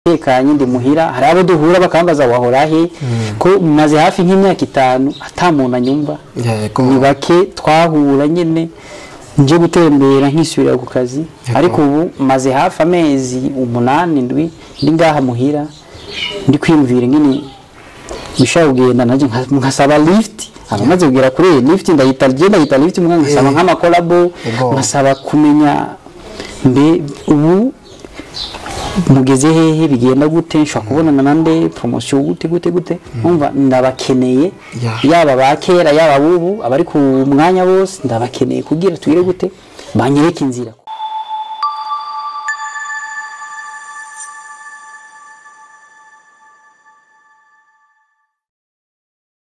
Tekanye ndi muhira, hari abo duhura bakambaza wahora he, ko maze hafi nk'imyaka 5 ata muntu anyumva. Ni bake twahura nyene nje gutembera nkisubira ku kazi, ariko ubu maze hafi amezi 8 7 ndi ngaha muhira ndi kwiyumvira ngene bishobora kugenda, naje nkasaba lift. Abamaze kugera kuri lift ndayita genda ndayita lift, nkasaba nk'ama collabo, nkasaba kumenya mbe ubu mugeze hehe, bigenda gute, nshobora kubonana nande, promotion gute gute gute. Umva ndabakeneye, yaba bakera yaba bubu abari ku mwanya bose ndabakeneye kugira tugire gute banyereke inzira.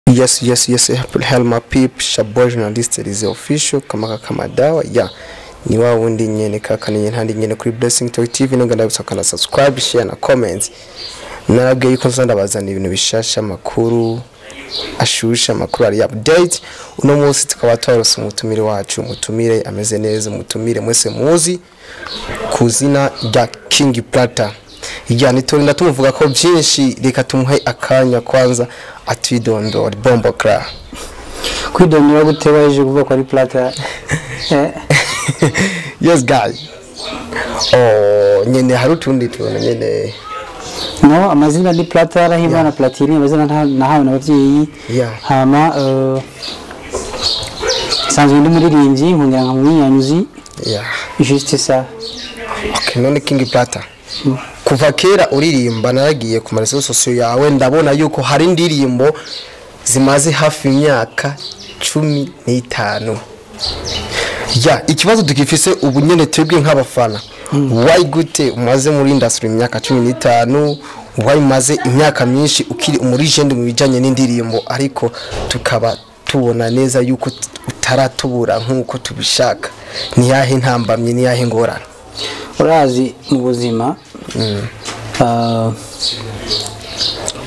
Yes, yes, yes, helma pip Shaboy journalist is official kama kama dawa ya ni wa wundi nyene kaka ni ntandi nyene kuri Blessing Talk TV. Nonga ndabusakana subscribe, share na comment. Narabwiye yuko nzanda bazana ibintu bishasha, makuru ashusha, makuru ari update. Uno munsi tukaba twarose umutumire wacu, umutumire ameze neza, umutumire mwese muzi kuzina rya King Plata. Ya nitorinda tumuvuga ko byinshi, reka tumuhe akanya kwanza atwidondore. Bombo kra kwidondora gute baje kuvuga ko ari Plata? Yes guys. Oh nyene hari utundi tubona nyene. No, amazina ni Plata Rahimana Platini, amazina nahawe n'abavyeyi. Hama sanzwe ndi muririmbyi nkongera nka munyanyuzi. Juste ça. Okay, none King Plata. Kuva kera uririmba, naragiye ku marezo sosiyo yawe ndabona yuko hari indirimbo zimaze hafi imyaka 15. Ya ikibazo dukifise ubu nyene twebwe nk'abafana, why gute umaze muri industry imyaka 15, why umaze imyaka myinshi ukiri umurijende mu bijanye n'indirimbo, ariko tukaba tubona neza yuko utaratubura nkuko tubishaka? Ni yahe ntambamye, ni yahe ngorane? Urazi mu buzima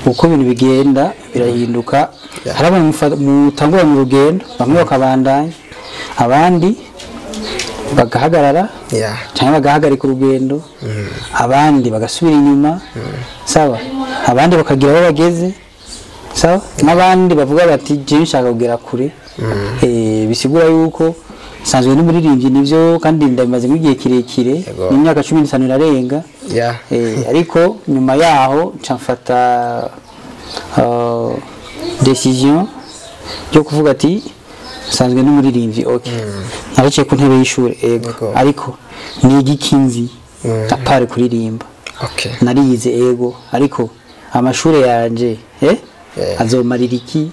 uko ibintu bigenda birahinduka. Hari abantu mutangura mu rugendo bamwe bakabandanya, abandi bagahagarara cyangwa bagahagarika urugendo, abandi bagasubira inyuma, sawa, abandi bakagira aho bageze, sawa, n'abandi bavuga bati je nshaka kugera kure. Bisigura yuko sanzwe n'umuririmbyi nivyo, kandi ndabimaze igihe kirekire, imyaka 15 irarenga. Ariko nyuma yaho nca mfata decision yo kuvuga ati sanzwe n'umuririmbyi, okay, naraciye ku ntebe y'ishure ego, ariko ni igikinzi apare kuririmba. Narize ego, ariko amashure yanje azomarira iki?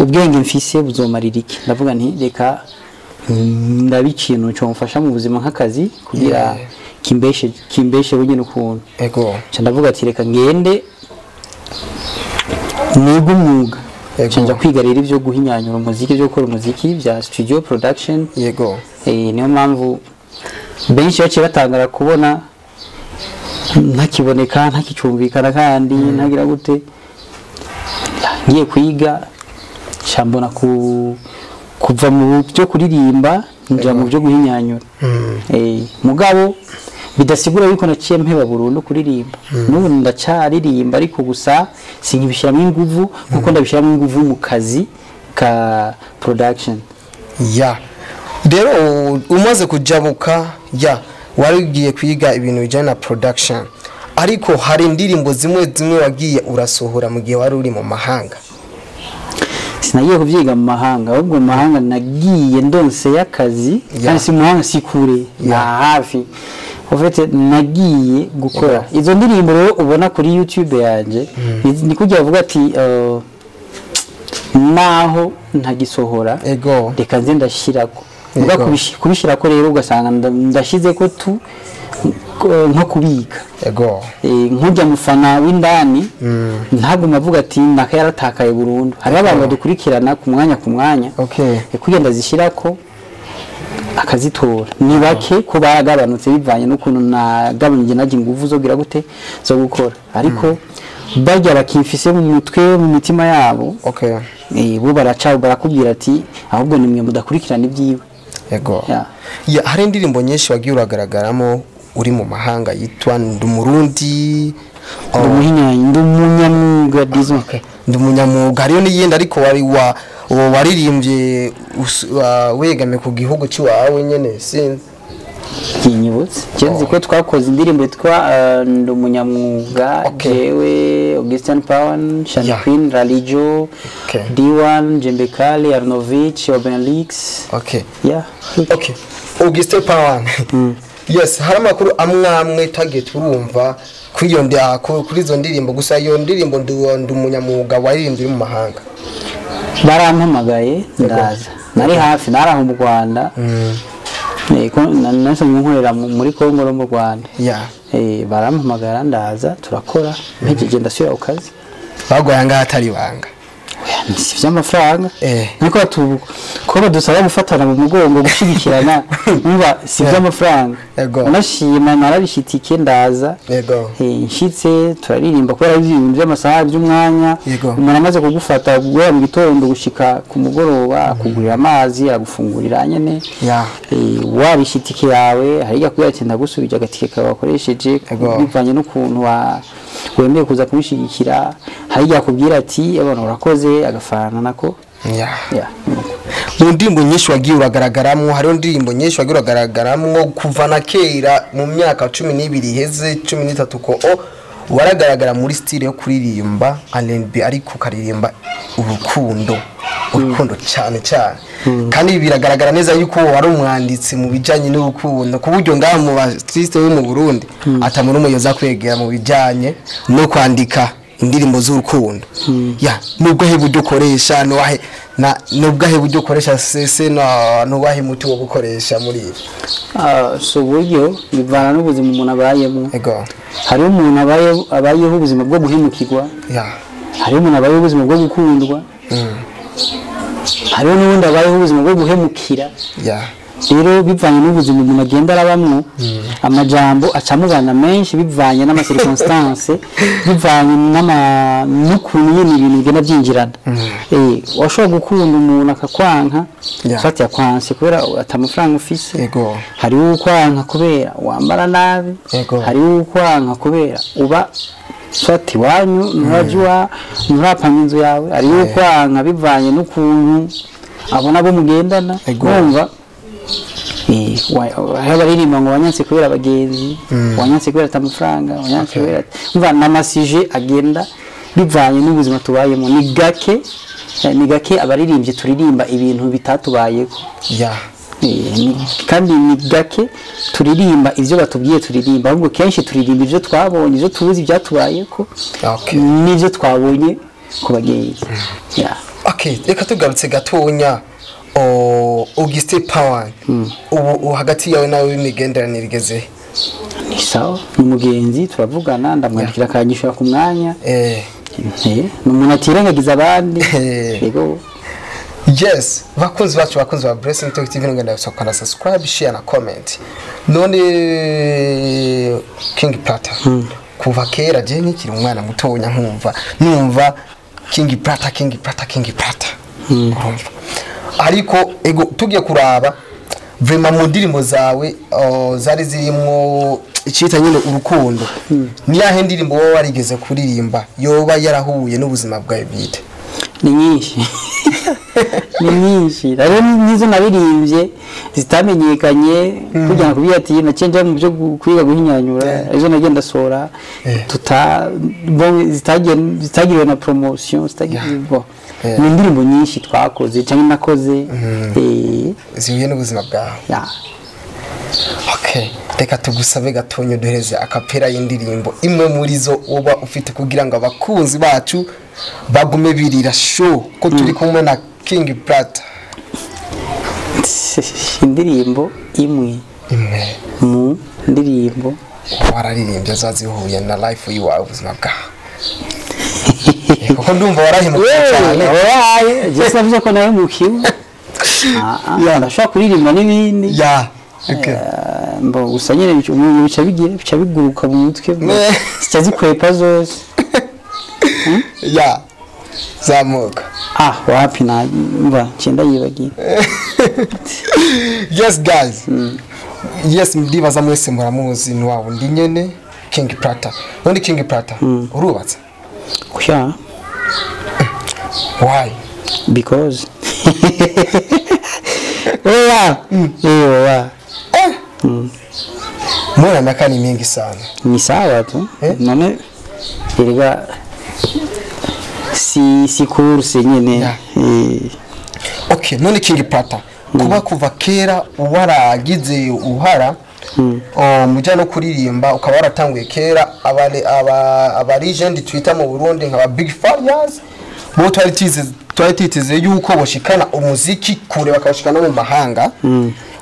Ubwenge mfise buzomarira iki? Ndavuga nti reka ndabikintu cyo mfasha mu buzima nk'akazi kugira kimbeshe bunyene ukuntu. Ego. Nca ndavuga ati reka ngende niga umwuga. Nca kwiga rero ibyo guhinyanyura umuziki, byo gukora umuziki bya studio production. Yego. Niyo mpamvu benshi baciye batangara kubona ntakiboneka, ntakicumbikana kandi ntagira gute. Ngiye kwiga shambona kuva mu byo kuririmba nja mu byo guhinyanyura. Mugabo bidasigura yuko naciye mpeba burundu kuririmba. N'ubu ndacaririmba, ariko gusa sinkibishiramo inguvu kuko ndabishiramo inguvu mu kazi ka production. Ya rero umaze kujabuka ya warigiye kwiga ibintu bijyanye na production, ariko hari indirimbo zimwe zimwe wagiye urasohora mu gihe wari uri mu mahanga. Sinagiye kuvyiga mu mahanga, ahubwo mu mahanga nagiye ndonse y'akazi, kandi si mu mahanga, si kure, na hafi. En fait nagiye gukora izo ndirimbo rero ubona kuri YouTube yanje, ni kugira avuga ati naho ntagisohora reka nze ndashirako. Muga kubishirako rero ugasanga ndashizeko tu nko kubika. Nkujya mufana w'indani ntaguma avuga ati naka yaratakaye burundu. Hari abantu badukurikirana ku mwanya ku mwanya, kugenda zishirako akazitora. Ni bake ko baragabanutse bivanye n'ukuntu nagabanyije naje inguvu zo gira gute zo gukora, ariko bajya bakifise mu mutwe mu mitima yabo. Bo baraca barakubwira ati ahubwo nimwe mudakurikirana ibyiwe. Yego. Hari indirimbo nyinshi wagiye uragaragaramo uri mu mahanga yitwa Ndumurundi. Ndi umunyamwuga, disons. Okay. Ndi umunyamwuga. Hariyo n'iyindi, ariko wari wa uwo waririmbye wegame ku gihugu cy'iwawe nyene, sinzi. Kinyibutse, nzi ko twakoze indirimbo yitwa Ndi umunyamwuga. Jewe, Augustin Pawan, Shan Queen, Ralijo, D1, Jembekale, Arnovich, Obenlix. Yeah. Okay, Augustin Pawan, yes. Hari amakuru amwe amwe twagiye turumva kuri iyo kuri izo ndirimbo. Gusa iyo ndirimbo Ndi umunyamwuga waririmbye uri mu mahanga? Barampamagaye ndaza, nari hafi, nari aho mu Rwanda. Ko nasanzwe nkorera muri Congo no mu Rwanda. Barampamagara ndaza, turakora, mpejeje ndasubira ku kazi. Bagoye angahe atari ibanga? Oya, si iby'amafaranga. Niko ko badusaba gufatana mu mugongo, gushyigikirana, umva, si iby'amafaranga. Unashima narabishe itike ndaza. Nshitse turaririmba, kubera ibintu by'amasaha, by'umwanya. Umuntu amaze kugufata guhera mu gitondo gushika ku mugoroba, akugurira amazi, agufungurira nyene. Wabishe itike yawe, hariya kubera ati ndagusubije agatike kawe wakoresheje, bivanye n'ukuntu wemeye kuza kumushyigikira. Hariya akubwira ati abana urakoze, agafana nako. Yeah. Mu ndirimbo nyinshi wagiye uragaragaramwo, hariho indirimbo nyinshi wagiye uragaragaramwo kuva na kera, mu myaka 12 iheze, 13, ko waragaragara muri style yo kuririmba R&B, ariko ukaririmba urukundo, urukundo cyane cyane. Kandi biragaragara neza yuko wari umwanditsi mu bijyanye n'urukundo, ku buryo ngaha mu ba artiste bo mu Burundi atamuri umuyoza kwegera mu bijyanye no kwandika indirimbo z'urukundo. Ya, nubwo he buryo ukoresha, nuwahe na nubwo he buryo ukoresha sese na nuwahe muti wo gukoresha muri ibi? Ah, si uburyo, bivana n'ubuzima umuntu abayemo. Hariho umuntu abayeho ubuzima bwo guhemukirwa, hariho umuntu abayeho ubuzima bwo gukundwa, hariho n'ubundi abayeho ubuzima bwo guhemukira. Rero bivanye n'ubuzima umuntu agenda arabamwo, amajambo acamubana menshi, bivanye n'ama circonstances, bivanye n'ukuntu nyine ibintu bigenda byinjirana. Washobora gukunda umuntu akakwanka, fati yakwanse kubera ata amafaranga ufise. Hariho ukwanka kubera wambara nabi. Hariho ukwanka kubera uba fati iwanyu nturaja nturapanga inzu yawe. Hariho ukwanka bivanye n'ukuntu abona abo mugendana. Urumva, hariho abaririmba ngo wanyanse kubera abagenzi, wanyanse kubera ata amafaranga, wanyanse kubera, umva, ni ama sujets agenda bivanye n'ubuzima tubayemo. Ni gake abaririmbyi turirimba ibintu bitatubayeko. Kandi ni gake turirimba ibyo batubwiye turirimba, ahubwo kenshi turirimba ibyo twabonye, ibyo tuzi byatubayeko n'ibyo twabonye ku bagenzi. Yeah. Okay, reka tugarutse gatonya. Augustin Power, ubu hagati yawe nawe w'imigenderanire igeze? Ni sawa, ni umugenzi, turavugana, ndamwandikira akanyishura ku mwanya. Ni umuntu atirengagiza abandi. Yego. Yes, bakunzi bacu, bakunzi ba Blessing Talk TV, ngenda gusaba subscribe, share na comment. None King Plata, kuva kera je nkikiri umwana mutonya, nkumva numva King Plata, King Plata, King Plata, urumva. Ariko ego, tugiye kuraba vraiment mu ndirimbo zawe, zari zirimo icita nyine urukundo, ni yahe ndirimbo wowe warigeze kuririmba yoba yarahuye n'ubuzima bwawe bwite? Ni nyinshi, ni nyinshi. Rero nizo naririmbye zitamenyekanye, kugira ngo kubwira ati naciye nja mu byo kwiga guhinyanyura, izo nagenda sora tuta bon, zitagiye, zitagiriwe na promotion, zitagiye bon. Ni indirimbo nyinshi twakoze cyangwa nakoze. Zihuye n'ubuzima bwawe. Ya. Okay, reka tugusabe gatonya uduhereze a cappella y'indirimbo imwe muri zo uba ufite, kugira ngo abakunzi bacu bagume birira show ko turi kumwe na King Plata. Indirimbo imwe? Imwe. Mu ndirimbo wararirimbye zazihuye na life yiwawe, ubuzima bwawe, kuko ndumva warahemukiye cyane. Oyaye, je sinavuze ko nahemukiwe. Ah, ah, ndashobora kuririmba n'ibindi. Ya, okay. Mbo gusa nyine umuntu bica bigira, bica biguruka mu mutwe, zica zikwepa zose. Ya, zamuka. Ah, wapi, na mba cyenda yibagiye. Yes guys. Yes, ndibaza mwese muramuzi, ni wawe ndi nyene King Plata. None King Plata, urubatse? Kuya. Why? Because oya, oya. Eh. Mbona miaka ni mingi sana? Ni sawa tu. Eh? None erega si course nyene. Yeah. Okay, none King Plata, kuba kuva kera waragize uruhara mujya no kuririmba, ukaba waratanguye kera, aba legend twita mu Burundi nka ba Big Farious bo twari twiteze yuko boshikana umuziki kure, bakawushikana no mu mahanga.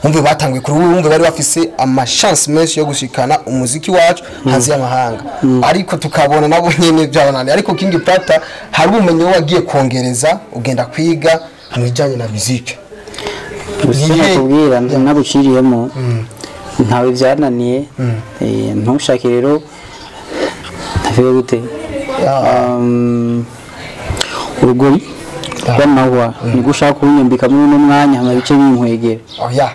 Umve batanguye kuri ubu, umve bari bafise ama chance menshi yo gushikana umuziki wacu hanze y'amahanga, ariko tukabona nabo nyene byabananiye. Ariko King Plata, hari ubumenyi wagiye kongereza, ugenda kwiga mu bijyanye na musique. Gusa nakubwira, naguciriyemo, ntawe byananiye. Ntushake rero ntavuge gute, urugori rw'amahwa nibwo ushaka kunyambika muri uno mwanya, hama bice binkwegera. Oya.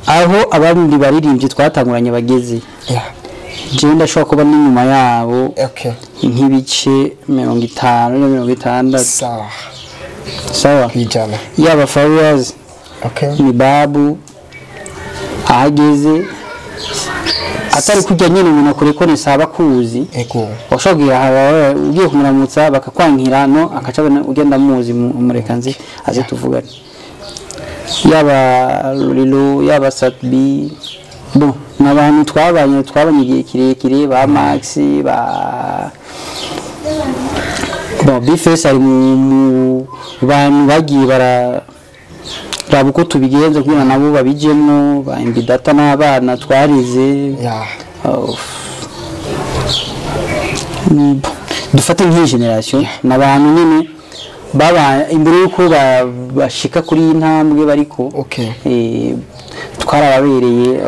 Aho abandi baririmbyi twatanguranye bageze, yeah jewe ndashobora kuba n'inyuma yabo okay nk'ibice 50 na 60. Sawa. Sawa. Kwijana. Yaba Farious, okay ni babu ahageze atari kujya nyine umuntu akurekonesa aba akuzi. Ego. Washobora kugira ugiye kumuramutsa bakakwankira, no akaca abona ugenda muzi, mureka nzi aze tuvugane. Yaba Lolilo, yaba Satbi, bon, ni abantu twabanye igihe kirekire, ba Max, ba bon Bface ari mu bantu bagiye bara raba uko tubigenza kugira nabo babijemwo, ba MB Data n'abana twarize. Yeah. Dufate nk'iyi generation, ni abantu nyine baba imbere y'uko bashika kuri iyi ntambwe bariko. Okay. Twarababereye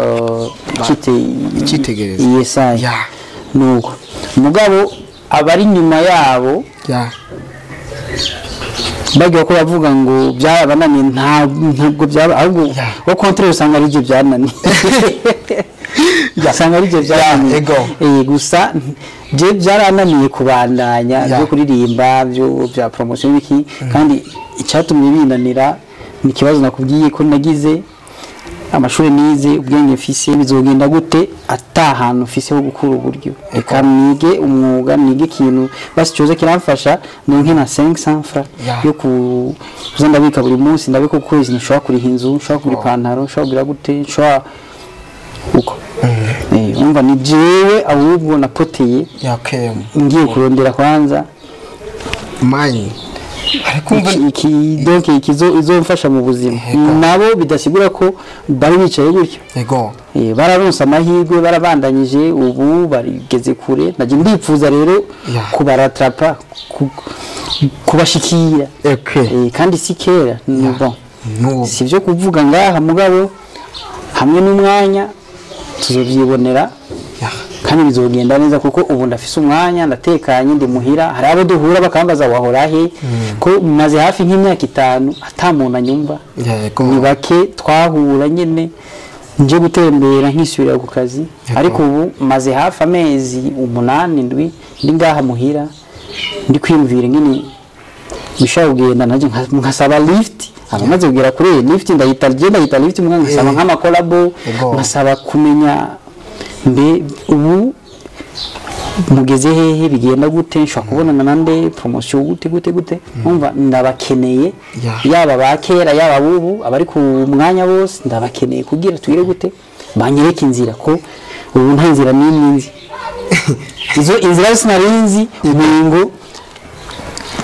icyitegererezo. Yesaya. Yeah. Nuko mugabo abari nyuma yabo, yeah bagiye ko bavuga ngo byarabananiye, ntabwo byaba, ahubwo Yeah. au contraire usanga ari byo byananiye. Usanga ari byo byananiye. Ego. Gusa je byarananiye kubandanya Yeah. byo kuririmba, byo bya promotion biki, kandi icyatumye binanira ni ikibazo nakubwiye ko nagize amashuri nize, ubwenge mfise bizogenda gute atahantu mfise ho gukura uburyo? Reka nige umwuga, nige ikintu basi cyoze kiramfasha, nonke na 500 francs Yeah. yo kuza ndabika buri munsi, ndabika ku kwezi, nshobora kuriha inzu, nshobora kugura ipantaro, nshobora kugira gute, nshobora uko. Umva ni jewe ahubwo napoteye Yeah, okay. ngiye kurondera kwanza Mine. Ariko umva iki donc ikizo izomfasha mu buzima. Yego. Nabo bidasigura ko bari bicaye gutyo. Ego. Bararonse amahirwe, barabandanyije, ubu barigeze kure. Naje ndipfuza rero Yeah. kubaratrapa, kubashikira. Okay. Kandi si kera ni bon, Nubu. si byo kuvuga ngaha, mugabo hamwe n'umwanya tuzovyibonera. Yeah. Kandi bizogenda neza kuko ubu ndafise umwanya, ndatekanye, ndi muhira. Hari abo duhura bakambaza wahora he, ko maze hafi nk'imyaka 5 ata muntu anyumva. Yego. Ni bake twahura nyine nje gutembera nkisubira ku kazi, ariko ubu maze hafi amezi 8 7 ndi ngaha muhira, ndi kwiyumvira nyine bishobora kugenda, nanjye nkasaba lift. Abamaze kugera kuri iyi lift, ndayita je ndayita lift, mbwa nkasaba nk'amakolabo, Yego. nkasaba kumenya mbe ubu mugeze hehe, bigenda gute, nshobora kubonana nande, promotion gute gute gute. Umva ndabakeneye, Yeah. yaba ba kera, yaba bubu abari ku mwanya bose ndabakeneye kugira tugire gute, banyereke inzira, ko ubu nta nzira n'imwe nzi. Izo inzira sinari nzi, umengo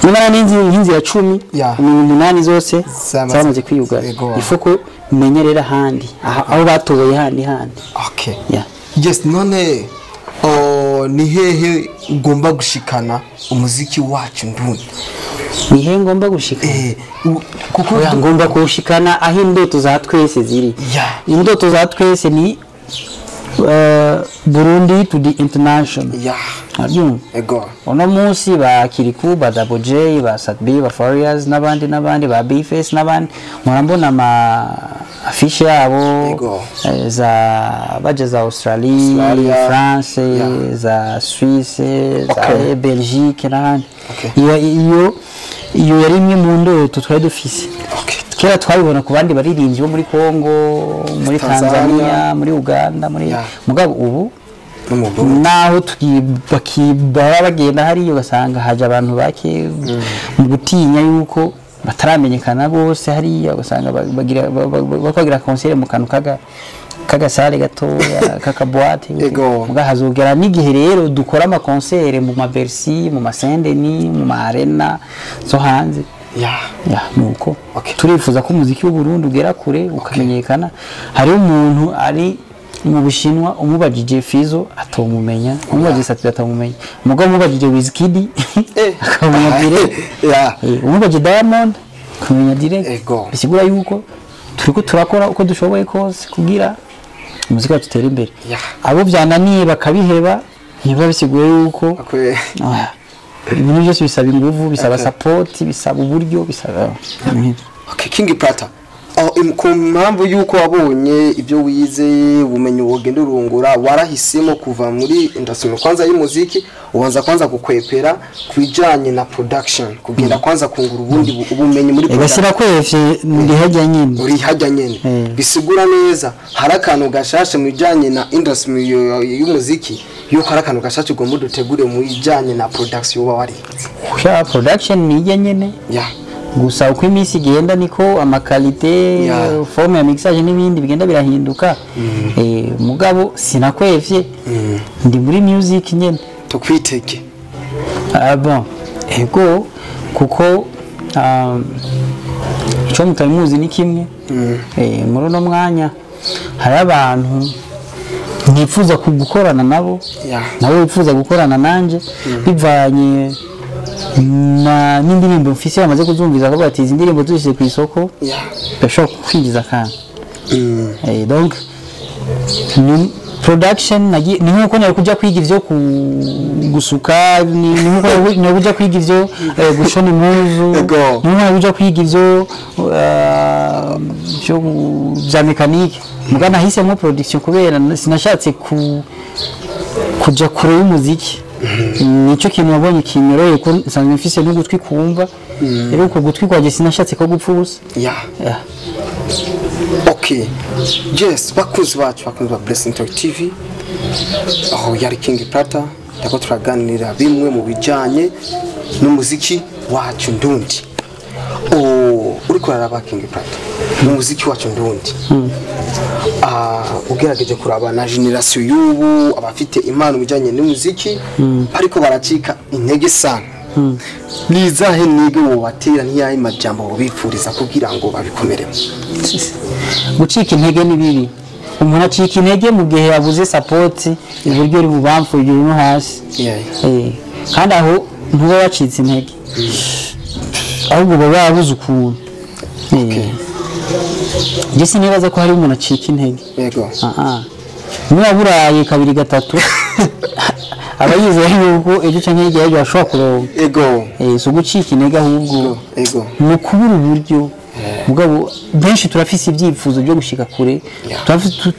nimara n'inzi nk'inzira 10, Yeah. umengo 8 zose Zamaze- zamaze kwiyugara. Yego. Ifo ko menye rero ahandi aho batoboye handi handi. Okay. Yeah. Yes, none ni hehe ugomba gushikana umuziki wacu ndundi? Ni he ngomba gushikana? Kuko Oya, ngomba kuwushikana aho indoto za twese ziri. Yeah. Indoto za twese ni Burundi to the international. Yeah. Abyumva? Ego. Uno munsi ba Kirikou, ba Double J, ba Satbi, ba Farious n'abandi n'abandi, ba Bface n'abandi, mpora mbona ama affiche yabo Yego. Za baje za Australia, Australia. France, Yeah. za Suisse, za Okay. Belgique n'ahandi. Okay. Iyo yari imwe mu ndoto twari dufise. Okay. Kera twabibona ku bandi baririmbyi bo muri Congo, muri Tanzania. Tanzania, muri Uganda, muri Yeah. mugabo ubu No mu Burundi. naho baba bagenda hariya ugasanga haje abantu bake mu gutinya yuko bataramenyekana bose hariya, ugasanga bagira bagira concert mu kantu kagasare gatoya kakaboîte. Ego. Muga hazogera n'igihe rero dukora amaconcert mu ma Bercy, mu ma Saint-Denis, mu ma arena zo hanze. Yeah. Ya, nuko Okay. turifuza ko umuziki w'u Burundi ugera kure ukamenyekana. Hariho umuntu ari mu Bushinwa umubajije Fizo atomumenya, umubajije Sat-B atomumenya, mugabo umubajije Wizkid akamenya direct. Umubajije Diamond akamenya direct. Ego. Bisigura yuko turiko turakora uko dushoboye kose kugira umuziki wacu utere imbere. Yeah. Abo byananiye bakabiheba ntibiba bisiguye yuko Akwe. Ibintu byose bisaba inguvu, bisaba Okay. support, bisaba uburyo, bisaba Okay, King Plata. Oh, ku mpamvu yuko wabonye ibyo wize, ubumenyi wogenda urungura, warahisemo kuva muri industry kwanza y'umuziki, ubanza kwanza gukwepera kubijanye na production, kugenda kwanza kungura ubundi ubumenyi muri Ega production. sirakwevye, ndi hajya nyine. Uri hajya nyene. Bisigura neza hari akantu gashashe mu bijanye na industry y'umuziki, yuko hari akantu gashashe ugomba dutegure mu bijanye na production uba warize. Ya, production ni ijya nyene. Yeah. Gusa uko iminsi igenda niko amaqualité, Yeah. forme ya mixage n'ibindi bigenda birahinduka. Mugabo sinakwevye, ndi muri music nyene. Tukwitege. Ah bon, ego, kuko icyo mutari muzi ni kimwe. Muri uno mwanya hari abantu nifuza gukorana nabo, Yeah. nabo bifuza gukorana nanje, bivanye na n'indirimbo mfise bamaze kuzumviza ko bati izi ndirimbo tuzishyize ku isoko bashobora kwinjiza akantu. Donc ni production ni nkuko nari kujya kwiga ivyo gusuka, ni nkuko nari kujya kwiga ivyo gushona impuzu, Ego. ni nkuko nari kujya kwiga ivyo byo bya mécanique. Muga nahisemo production kubera sinashatse kuja kure y'umuziki. Nicyo kintu wabonye kinyoroye, ko nsanzwe mfise n'ugutwi kumva, rero uko gutwi kwanjye sinashatse ko gupfa ubusa. Yeah. Yeah. Okay. Yes, bakunzi bacu, bakunzi ba Blessing Talk TV. Aho yari King Plata, ndako turaganira bimwe mu bijanye n'umuziki wacu ndundi. Oh, uriko uraraba King Plata, umuziki wacu ndundi. Ugerageje kuraba na generation y'ubu, abafite impano mu bijanye n'umuziki, ariko baracika intege sana. Nizahe nige wobatera, ntiyahe majambo wobipfuriza kugira ngo babikomeremo? Gucika intege ni bibi. Umuntu acika intege mu gihe yabuze support iburyo, uri bubamfu, uri no hasi. Kandi aho ntuba wacitse intege, ahubwo uba wabuze ukuntu. Njye sinibaza ko hari umuntu acika intege. Yego. Ah, ah. Niba buraye kabiri gatatu, aba yizeye yuko ejo canke hirya y'ejo ashobora kuronka. Si ugucika intege, ahubwo Ego. ni ukubura uburyo. Mugabo benshi turafise ibyifuzo byo gushika kure.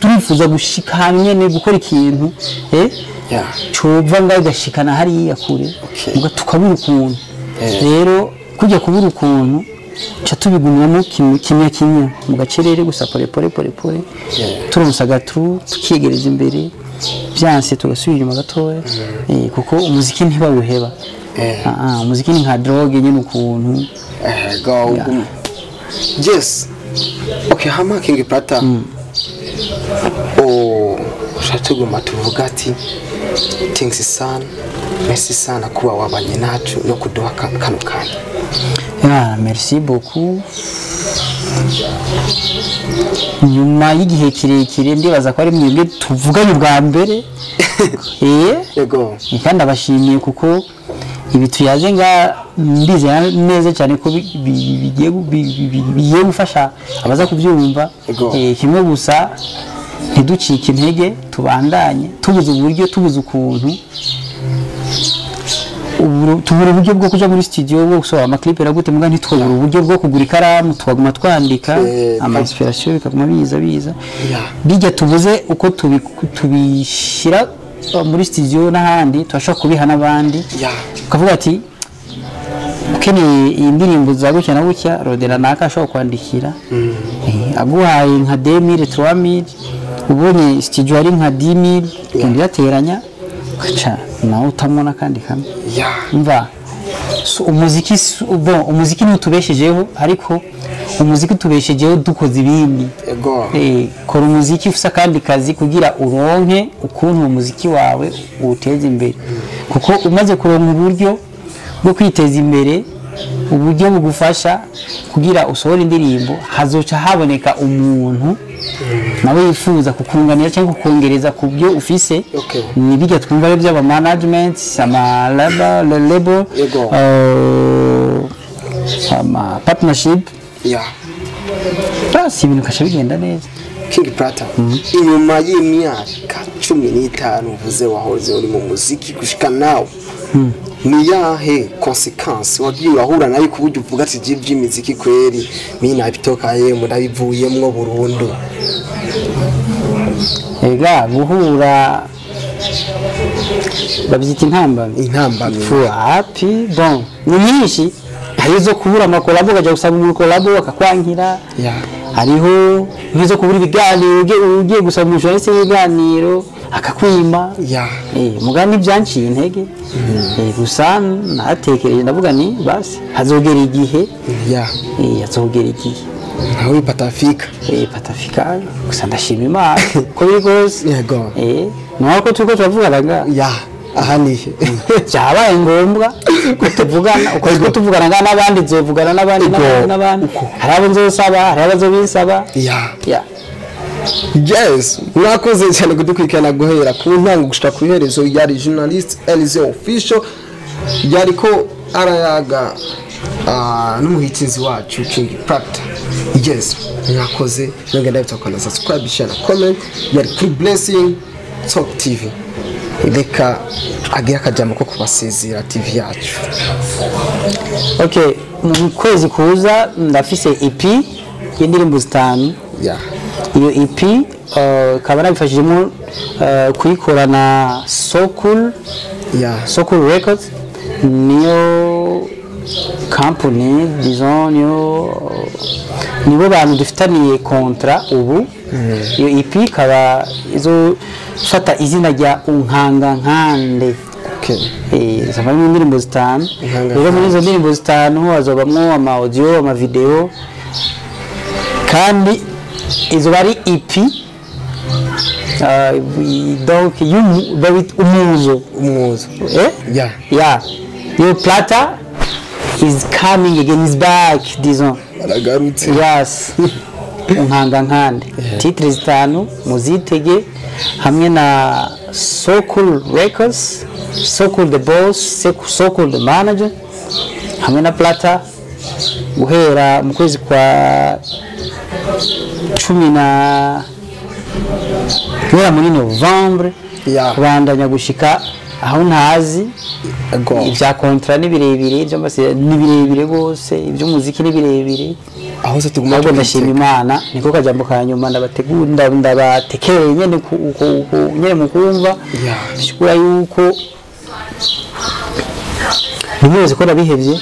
Turifuza gushika ahantu nyene, gukora ikintu cova ngaho ugashikana hariya kure. Muga tukabura ukuntu. Rero kujya kubura ukuntu ca tubigumyamo kimwe kimwe kimwe mu gacerere gusa, pole pole pole pole. Turonsa agatu tukiyegereza imbere, byanse tugasubira inyuma gatoya. Kuko umuziki ntibawuheba. Ah, ah, umuziki ni nka drogue nyene ukuntu. Ego. Yes. Okay, hama King Plata. Oh, ushatse guma tuvuga ati thanks sana. Merci sana kuba wabanye nacu no kuduha kano kanya. Ah, merci beaucoup. Nyuma y'igihe kirekire ndibaza ko ari mwebwe tuvuganye ubwa mbere. Ego. Kandi abashimiye kuko ibi tuyaje nga ndizera neza cyane ko bigiye gufasha abaza kubyumva. Ego. Kimwe gusa, ntiducike intege, tubandanye. Tubuze uburyo, tubuze ukuntu, ubu Tubura uburyo bwo kuja muri studio bwo gusohora amaclip gute, muga ntitwabura uburyo bwo kugura ikaramu twaguma twandika, ama inspiration bikaguma biza biza. Bijya tubuze uko tubishyira muri studio n'ahandi, turashobora kubiha n'abandi, ukavuga ati ukeneye iyi ndirimbo za gutya na gutya, rodera naka ashobora kwandikira. Aguhaye nka 2000 3000, ubonye studio ari nka 10000, ugenda uyateranya ugaca nawe utamwo n'akandi kamwe. Umva, umuziki bon, umuziki ntutubeshejeho, ariko umuziki utubeshejeho dukoze ibindi. Kora umuziki ufise akandi kazi kugira uronke ukuntu umuziki wawe uwuteza imbere, kuko umaze kuronka uburyo bwo kwiteza imbere, uburyo bugufasha kugira usohore indirimbo, hazoca haboneka umuntu nawe yifuza kukunganira cyangwa kukongereza ku byo ufise. Ni bijya twumva ari by'aba management, ama label, ama partnership. Basi ibintu kasha bigenda neza. King Plata, inyuma y'imyaka 15 uvuze wahoze uri mu muziki gushika nawe, ni yahe consequence wagiye urahura nayo ku buryo uvuga ati iby'imiziki kweri mimi nabitoka yemwe ndabivuyemwo burundu? Ega guhura babyita intambamyi. Intambamyi wapi, bon, ni nyinshi. Hari izo kubura amakolabo, ukajya gusaba umuntu kolabo akakwankira. Hariho nk'izo kubura ibiganiro, ugiye gusaba umujournaliste w'ibiganiro akakwima. Muga ntibyanciye intege. Gusa natekereje ndavuga ni basi hazogera igihe. Hazogera igihe nawe patafika. Patafika. Gusa ndashima Imana ko biri kose. Yego. Nuko turiko turavugana nga. Aha nihe byabaye ngombwa ko tuvugana, uko turiko tuvugana nga n'abandi, nzovugana n'abandi n'abandi. Hari abo nzosaba, hari abo nzobisaba. Yes, mwakoze cyane kudukurikirana guhera ku ntango gushika ku iherezo. Yari journalist Elise Official, yariko arayaga n'umuhitinzi wacu King Plata. Yes, mwakoze, mwenge ndabita subscribe, share na comment. Yari kuri Blessing Talk TV. Reka agira akajambo ko kubasezera TV yacu. Okay, mu kwezi kuza ndafise EP y'indirimbo 5. Iyo EP ikaba nabifashijemo kuyikora na Sokul. Sokul Records niyo company, disons, nibo bantu dufitaniye contrat ubu. Iyo EP ikaba izofata izina rya Unkanga Nkande. Zaba ari indirimbo 5. Rero muri izo ndirimbo 5 hazobamwo ama audio, ama video, kandi izo bari EP. Donc umuzo. Yo Plata is coming again, is back, disons. Aragarutse. Yes. Unkanga Nkande. Titre 5 muzitege hamwe na Sokul Records, Sokul the boss, Sokul the manager, hamwe na Plata guhera mu kwezi kwa 10 na guhera muri Novembre kubandanya gushika aho ntazi. Ibya kontra ni birebire, ibyo mbase ni birebire gose, iby'umuziki ni birebire. Aho se tuguma ndashima Imana, niko kajambo ka nyuma ndabategura, ndabatekereye nyene nyene mu kumva. Shukura yuko nimuzi ko nabihevye,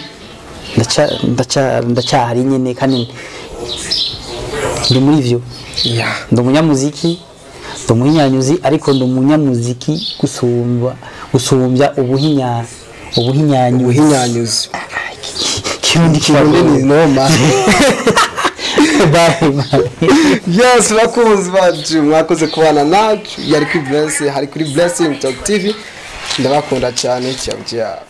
ndacyahari nyene kandi ndi muri ivyo. Ndi umunyamuziki, ndi umuhinyanyuzi, ariko ndi umunyamuziki gusumbya ubuhinyanyuzi. Kirundi ni noma. Bye bye. Yes, bakunzi bacu mwakoze kubana nacu. Yari kuri Blessing, hari kuri Blessing Talk TV. Ndabakunda cyane. Ciao ciao.